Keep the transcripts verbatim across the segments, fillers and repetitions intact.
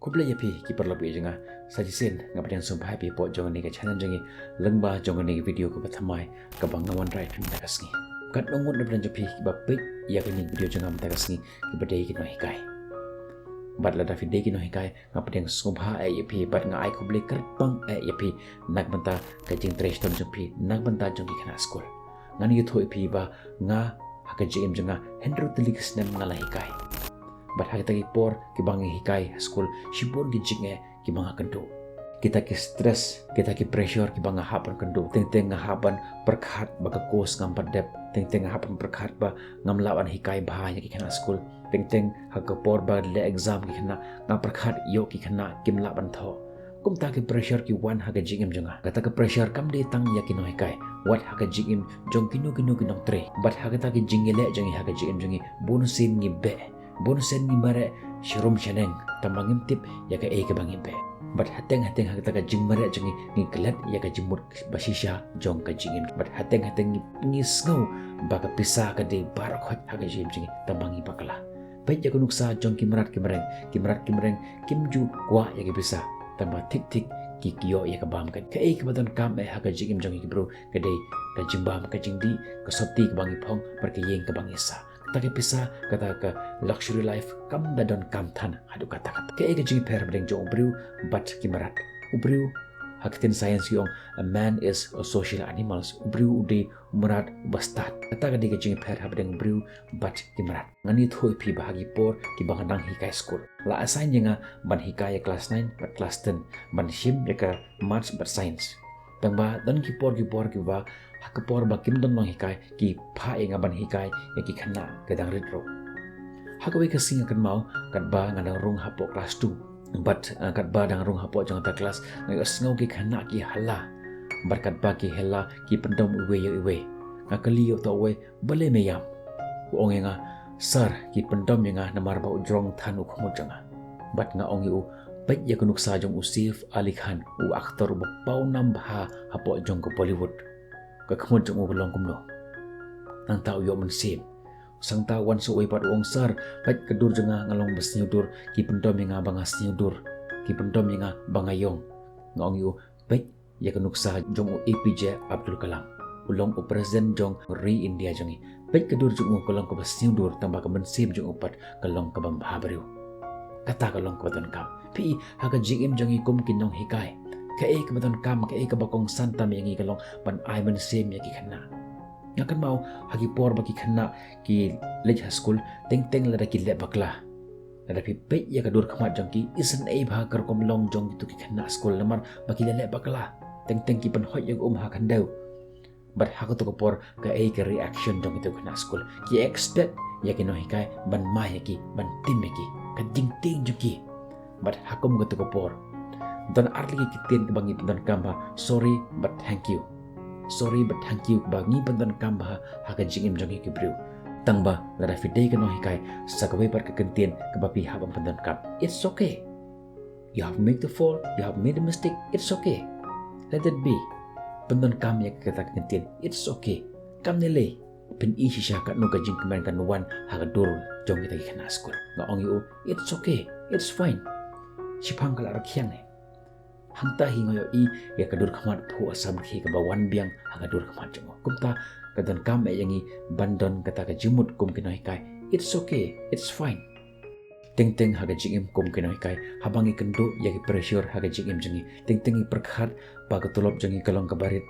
Khublei ïa phi ki paralok jong nga. Sa shisien nga pdiang sngewbha ïa phi hapoh jong kane ka channel jong ngi, lyngba jong kane ka video kaba thymmai kaba nga wanrah ha kane ka sngi. Katno ngut na pdeng jong phi kiba peit ïa kane ka video jong nga mynta ka sngi kiba dei ki nonghikai? Bad lada phi dei ki nonghikai, nga pdiang sngewbha eh ïa phi bad nga ai khublei kyrpang eh ïa phi na ka bynta ka jingtrei shitom jong phi, na ka bynta jong ki khynnah skul. Ngan ïathuh ïa phi ba nga, ha ka jingim jong nga, hynriew tylli ki snem nga la hikai. Bad ha kita ki por kiba nga hikai ha skul, shibun ki jingeh kiba nga kynduh. Kita ki stress, kita ki pressure kiba nga hap ban kynduh. Teng teng nga hap ban pyrkhat ba ka course ngam pat dep. Teng teng nga hap ban pyrkhat ba ngam lah ban hikai bha ïa ki khynnah skul. Teng teng ha ka por ba leh exam ki khynnah, nga pyrkhat ïoh ki khynnah kim lah ban thoh. Kumta ki pressure ki wan ha ka jingim jong nga. Kata ka pressure kam dei tang ïa ki nonghikai, wat ha ka jingim jong kino kino ki nongtrei. Bad ha kata ka jingïaleh jong ngi ha ka jingim jong ngi, bun sien ngi beh, bun sien ngi mareh sharum shaneng, tangba ngim tip ïa kaei kaba ngi beh. Bad hateng hateng ha kata ka jingmareh jong ngi, ngi klet ïa ka jingmut ba shisha jong ka jingim. Bad hateng hateng ngi, ngi sngew ba ka pisa ka dei baroh khoit ha ka jingim jong ngi, tangba ngi bakla. Peit ïa ka nuksa jong ki mrad ki mreng, ki mrad ki mreng kim ju kwah ïa ka pisa, tangba thik thik ki ïoh ïa ka bam. Kaei kaba donkam eh ha ka jingim jong ngi ki briew ka dei ka jingbam, ka jingdih, ka sopti kaba ngi phong, bad ka ïing kaba ngi sah. Kata ka pisa, kata ka luxury life kam da donkam than haduh katta katta. Kaei ka jingpher hapdeng jong u briew bad ki mrad? U briew, ha ka ktien science ki ong, a man is a social animal. U briew u dei u mrad uba stad. Kata ka dei ka jingpher hapdeng u briew bad ki mrad. Ngan ïathuh ïa phi ba ha ki por kiba nga dang hikai skul, la assign ïa nga ban hikai ïa class nine bad class ten, ban shim ïa ka maths bad science. Tangba don ki por ki por kiba ha ka por ba kim don nonghikai, ki phah ïa nga ban hikai ïa ki khynnah kiba dang rit ruh. Ha kawei ka sngi nga kynmaw, katba nga dang rung hapoh class two, bad, eh, katba dang rung hapoh jong kata ka class, nga ïohsngew ki khynnah ki halla. Bad katba ki halla, ki pyndom iwei ïa iwei. Nga kylli ïa uta uwei, balei me ïam? U ong ïa nga, sir, ki pyndom ïa nga namar ba u jrong than u khmut jong nga. Bad nga ong ïa u, peit ïa ka nuksa jong u Saif Ali Khan, u actor uba pawnam bha hapoh jong ka Bollywood. Ka khmut jong u ka long kumno? Nangta u ïoh mynsiem. Sangta wan sa uwei pat, u ong, sir, peit ka dur jong nga, nga long ba sniew dur, ki pyndom ïa nga ba nga sniew dur, ki pyndom ïa nga ba nga ïong. Nga ong ïa u, peit ïa ka nuksa jong u A P J Abdul Kalam. U long u president jong ka ri India jong ngi. Peit ka dur jong u ka long kaba sniew dur, tangba ka mynsiem jong u pat ka long kaba bha briew. Kata ka long kaba donkam. Phi i, ha ka jingim jong ngi kum ki nonghikai, kaei kaba donkam, kaei kaba kongsan tam ïa ngi ka long ban ai mynsiem ïa ki khynnah. Nga kynmaw, ha ki por ba ki khynnah ki leit ha skul, teng teng lada ki leh bakla, lada phi peit ïa ka dur khmat jong ki, isynei bha ka rukom long jong kito ki khynnah skul, namar ba ki la leh bakla. Teng teng ki pynhoit ïa ka um ha khyndew. Bad ha kato ka por, kaei ka reaction jong kito ki khynnah skul? Ki expect ïa ki nonghikai ban mai ïa ki, ban tim ïa ki. Ka jingtieng jong ki. Bad ha kum kato ka por, don ar tylli ki ktien kaba ngi pyndonkam bha, sorry but thank you. Sorry but thank you kaba ngi pyndonkam bha ha ka jingim jong ngi ki briew. Tangba lada phi dei ka nonghikai, sa kawei pat ka kyntien kaba phi hap ban pyndonkam, it's okay. You have made the fault, you have made a mistake, it's okay. Let it be. Pyndonkam ïa kata ka kyntien, it's okay. Kam ne lei, phin i shisha katno ka jingkmen kan wan ha ka dur jong kita ki khynnah skul. Nga ong ïa u, it's okay, it's fine. Shiphang ka la rkhiang ne. Hangta hi nga ïohi ïa ka dur khmat phuh asam rkhie kaba wan biang ha ka dur khmat jong u. Kumta ka donkam eh ïa ngi ban don kata ka jingmut kum ki nonghikai, it's okay, it's fine. Teng teng ha ka jingim kum ki nonghikai, haba ngi kynduh ïa ki pressure ha ka jingim jong ngi, teng teng ngi pyrkhat ba ka tulop jong ngi ka long kaba rit.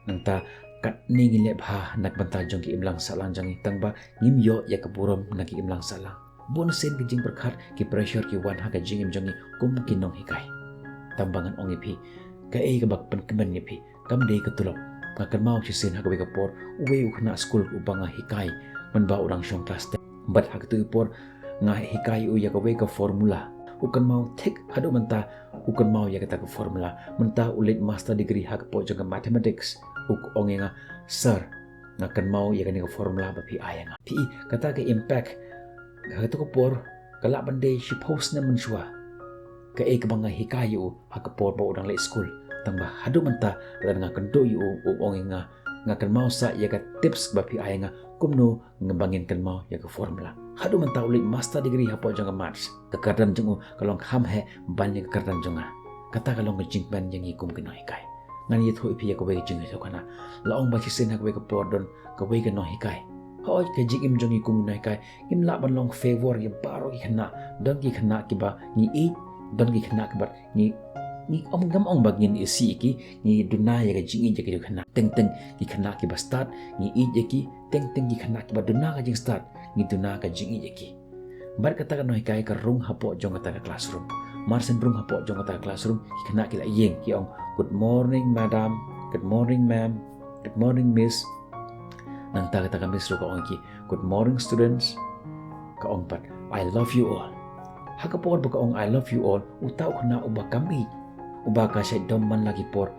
Nangta katne ngi leh bha na ka bynta jong ki imlang sahlang jong ngi, tangba ngim ïoh ïa ka burom na ki imlang sahlang. Bun sien ki jingpyrkhat, ki pressure ki wan ha ka jingim jong ngi kum ki nonghikai. Tangba ngan ong ïa phi, kaei kaba pynkmen ïa phi, kam dei ka tulop. Nga kynmaw shisien ha kawei ka por, uwei u khynnah skul uba nga hikai mynba u dang shong klas ten. Bad ha katu ka por nga hikai ïa u ïa kawei ka formula. U kynmaw thik haduh mynta, u kynmaw ïa kata ka formula. Mynta u leit master degree ha ka por jong ka mathematics. U ong ïa nga, sir, nga kynmaw ïa kane ka formula ba phi ai ïa nga. Phi i, kata ka impact ha katu ka por ka lah ban dei shiphew snem mynshuwa. Kaei kaba nga hikai ïa u ha ka por ba u dang leit skul. Tangba haduh mynta, lada nga kynduh ïa u, u ong ïa nga, nga kynmaw sa ïa ka tips ba phi ai ïa nga, kumno nga ba ngin kynmaw ïa ka formula. Haduh mynta u leit master degree hapoh jong ka maths. Ka kyrdan jong u ka long kham heh ban ïa ka kyrdan jong nga. Kata ka long ka jingkmen ïa ngi kum ki nonghikai. Ngan ïathuh ïa phi ïa kawei ka jingïathuhkhana. La ong ba shisien ha kawei ka por don kawei ka nonghikai. Hooid, ka jingim jong ngi kum ki nonghikai ngim lah ban long favour ïa baroh ki khynnah. Don ki khynnah kiba ngi ïeit, don ki khynnah kiba ngi, ngi ong, ngam ong ba ngin isih ïa ki, ngi duna ïa ka jingïeit ïa ki khynnah. Teng teng ki khynnah kiba stad ngi ïeit ïa ki, teng teng ki khynnah kiba duna ka jingstad ngi duna ka jingïeit ïa ki. Bad kata ka nonghikai ka rung hapoh jong kata ka classroom. Mar shen rung hapoh jong kata ka classroom, ki khynnah ki la ïeng, ki ong, "Good morning, madam. Good morning, ma'am. Good morning, miss." Nangta kata ka miss ruh ka ong ïa ki, "Good morning, students." Ka ong pat, "I love you all." Ha ka por ba ka ong, "I love you all," uta u khynnah uba kam ïeit, uba ka shait dom man la ki por,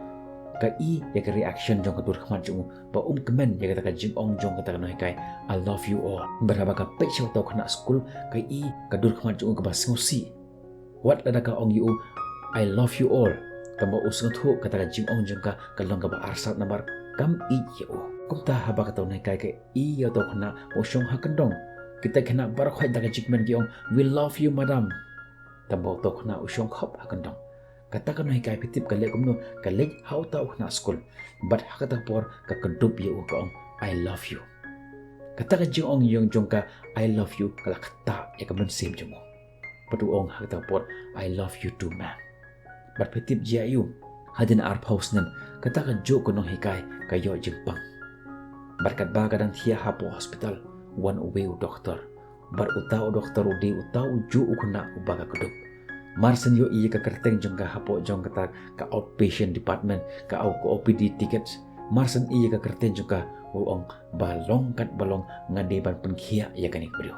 ka i ïa ka reaction jong ka dur khmat jong u, ba um kmen ïa kata ka jingong jong kata ka nonghikai, "I love you all." Bad haba ka peit sha uta u khynnah skul, ka i ka dur khmat jong u kaba sngewsih. Wat lada ka ong ïa u, "I love you all," tangba u sngewthuh kata ka jingong jong ka ka long kaba arsap namar kam ïeit ïa u. Kumta haba kata u nonghikai ka i ïa uta u khynnah, u shong ha kyndong. Kita ki khynnah baroh khoit da ka jingkmen ki ong, "We love you, madam." Tangba uta u khynnah u shong khop ha kyndong. Kata ka nonghikai phi tip ka leh kumno, ka leit ha uta u khynnah skul. Bad ha kata ka por ka kdup ïa u ka ong, "I love you." Kata ka jingong ïa u jong ka, "I love you," ka la ktah ïa ka mynsiem jong u. Bad u ong ha kata ka por, "I love you too, ma'am." Bad phi tip jia ïa u, hadien arphew snem, kata ka juh ka nonghikai ka ïoh jingpang. Bad katba ka dang thiah hapoh hospital, wan uwei u doktor. Bad uta u doktor u dei uta u juh u khynnah uba ka kdup. Mar shen ïoh ïa ka kyrteng jong ka hapoh jong kata ka outpatient department, ka au ka O P D tickets. Mar shen ïa ka kyrteng jong ka, u ong, "Ba long kat ba long, nga dei ban pynkhiah ïa kane ka briew."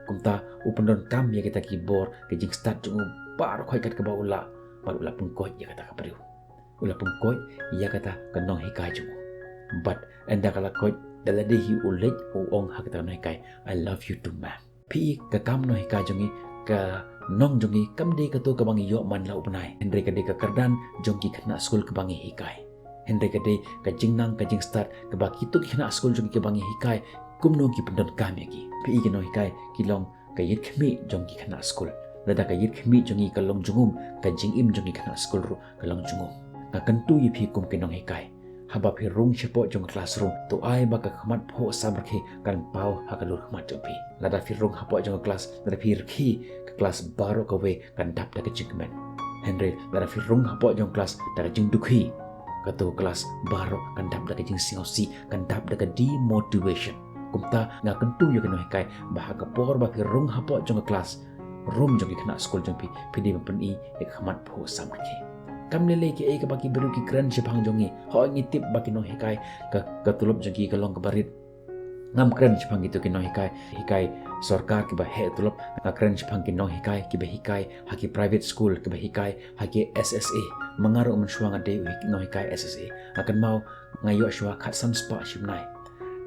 Kumta u pyndonkam ïa kita ki bor, ka jingstad jong u baroh khoit kat kaba u lah, bad u la pynkoit ïa kata ka briew. U la pynkoit ïa kata ka nonghikai jong u. Bad ynda ka la koit, da lade hi u leit u ong ha kata ka nonghikai, "I love you too, ma'am." Phi i, ka kam nonghikai jong ngi, ka nong jong ngi kam dei kato kaba ngi ïoh man la u bnai, hynrei ka dei ka kyrdan jong ki khynnah skul kaba ngi hikai. Hynrei ka dei ka jingnang ka jingstad kaba kito ki khynnah skul jong ngi kaba ngi hikai, kumno ki pyndonkam ïa ki. Phi i, ki nonghikai ki long ka ïit khmih jong ki khynnah skul. Lada ka ïit khmih jong ngi ka long jingum, ka jingim jong ki khynnah skul ruh ka long jingum. Nga kyntu ïa phi kum ki nonghikai, haba phi rung shapoh jong ka classroom, to ai ba ka khmat phuh samrkhie kan paw ha ka dur khmat jong phi. Lada phi rung hapoh jong ka class, lada phi rkhie, ka class baroh kawei kan dap da ka jingkmen. Hynrei lada phi rung hapoh jong ka class da ka jingdukhi, kato ka class baroh kan dap da ka jingsngewsih, kan dap da ka demotivation. Kumta nga kyntu ïa ki nonghikai ba ha ka por ba phi rung hapoh jong ka class, room jong ki khynnah skul jong phi, phi dei ban pyni ïa ka khmat phuh samrkhie. Kam lei lei kiei kaba ki briew ki kren shaphang jong ngi. Hooid, ngi tip ba ki nonghikai ka, ka tulop jong ki ka long kaba rit. Ngam kren shaphang kito ki nonghikai, hikai sorkar kiba heh tulop. Nga kren shaphang ki nonghikai kiba hikai ha ki private school, kiba hikai ha ki S S A. Ma nga ruh mynshuwa nga dei u nonghikai S S A. Nga kynmaw nga ïoh shuwa khatsan spah shi bnai.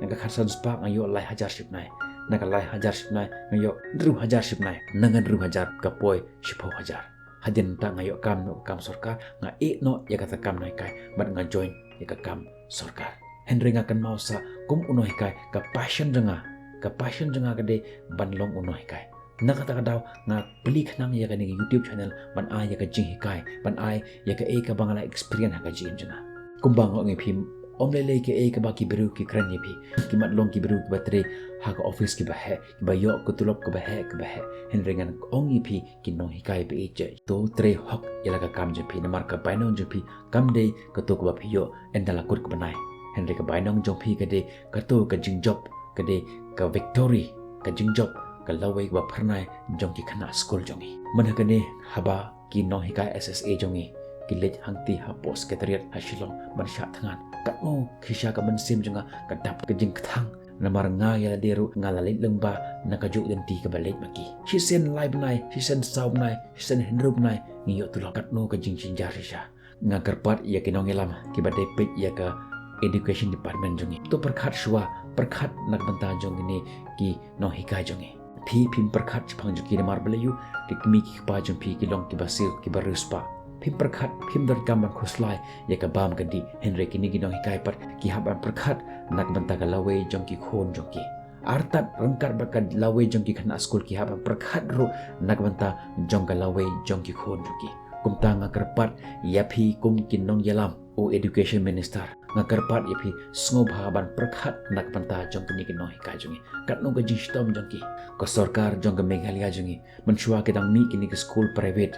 Na ka khatsan spah nga ïoh lai hajar shi bnai. Na ka lai hajar shi bnai nga ïoh hynriew hajar shi bnai. Na ka hynriew hajar ka poi shiphew hajar. Hadien nangta nga ïoh kam noh ka kam sorkar, nga ïeh noh ïa kata ka kam nonghikai bad nga join ïa ka kam sorkar. Hynrei nga kynmaw sa kum u nonghikai, ka passion jong nga, ka passion jong nga ka dei ban long u nonghikai. Na kata ka daw nga plie khnang ïa kane ka YouTube channel ban ai ïa ka jinghikai, ban ai ïa kaei kaba nga la experience ha ka jingim jong nga. Kumba nga ong ïa phi, ym lei lei kiei kaba ki briew ki kren ïa phi. Ki mat long ki briew kiba trei ha ka office kiba heh, kiba ïoh ka tulop kaba heh, kaba heh. Hynrei ngan ong ïa phi, ki nonghikai ba ïeit, to trei hok ïa la ka kam jong phi, namar ka bainong jong phi kam dei kato kaba phi ïoh ynda la kut ka bnai. Hynrei ka bainong jong phi ka dei kato ka jingjop, ka dei ka victory, ka jingjop ka lawei kaba phyrnai jong ki khynnah skul jong ngi. Mynta kane haba ki nonghikai S S A jong ngi ki leit hangtei hapoh secretariat ha Shillong ban shah thngan, katno shisha ka mynsiem jong nga ka dap ka jingkthang. Namar nga ïa lade ruh nga la leit lyngba na kajuh ka lynti kaba leit ma ki. Shisien lai bnai, shisien saw bnai, shisien hynriew bnai ngi ïoh tulop, katno ka jingjynjar shisha. Nga kyrpad ïa ki nongïalam kiba dei peit ïa ka education department jong ngi, to pyrkhat shuwa, pyrkhat na ka bynta jong kine ki nonghikai jong ngi. Phi phim pyrkhat shaphang jong ki namar balei ïoh ki kmie ki kpa jong phi ki long kiba siew kiba riewspah. Phim pyrkhat, phim donkam ban khuslai ïa ka bam ka dih, hynrei kine ki nonghikai pat ki hap ban pyrkhat na ka bynta ka lawei jong ki khun jong ki. Artat ryngkat bad ka lawei jong ki khynnah skul ki hap ban pyrkhat ruh na ka bynta jong ka lawei jong ki khun jong ki. Kumta nga kyrpad ïa phi kum ki nongïalam u Education Minister, nga kyrpad ïa phi sngewbha ban pyrkhat na ka bynta jong kine ki nonghikai jong ngi. Katno ka jingshitom jong ki. Ka sorkar jong ka Meghalaya jong ngi, mynshuwa ki dang mih kine ki skul private,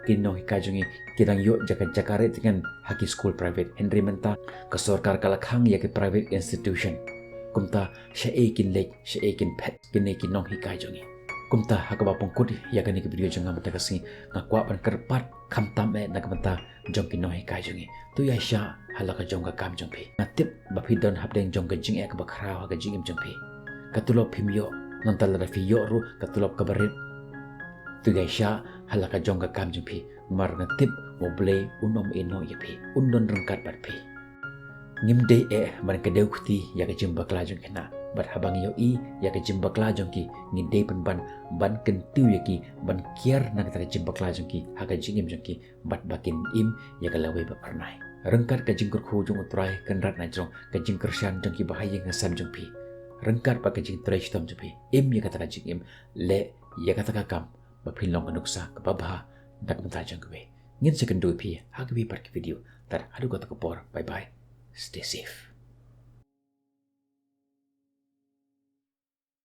ki nonghikai jong ngi ki dang ïoh jaka jaka rit tngen ha ki skul private. Hynrei mynta ka sorkar ka la khang ïa ki private institution. Kumta shaei kin leit, shaei kin phet kine ki nonghikai jong ngi. Kumta ha kaba pynkut ïa kane ka video jong nga mynta ka sngi, nga kwah ban kyrpad khamtam eh na ka bynta jong ki nonghikai jong ngi. To ïa shah ha la ka jong ka kam jong phi. Nga tip ba phi don hapdeng jong ka jingeh kaba khraw ha ka jingim jong phi. Ka tulop phim ïoh, nangta lada phi ïoh ruh ka tulop kaba rit. To ïa shah ha la ka jong ka kam jong phi. Namar nga tip U Blei un ym ïehnoh ïa phi, un don ryngkat bad phi. Ngim dei eh ban kdew kti ïa ka jingbakla jong ki khynnah. Bad haba ngi ïohi ïa ka jingbakla jong ki, ngi dei pynban ban kyntiew ïa ki ban kiar na kata ka jingbakla jong ki ha ka jingim jong ki, bad ba kin im ïa ka lawei ba phyrnai. Ryngkat ka jingkyrkhu jong U Trai Kynrad na jrong, ka jingkyrshan jong ki bahaïing hasem jong phi, ryngkat bad ka jingtrei shitom jong phi, im ïa kata ka jingim, leh ïa kata ka kam ba phin long ka nuksa kaba bha na ka bynta jong kiwei. Ngin sa ïakynduh ïa phi ha kiwei pat ki video. Tad haduh kata ka por, bye bye. Stay safe.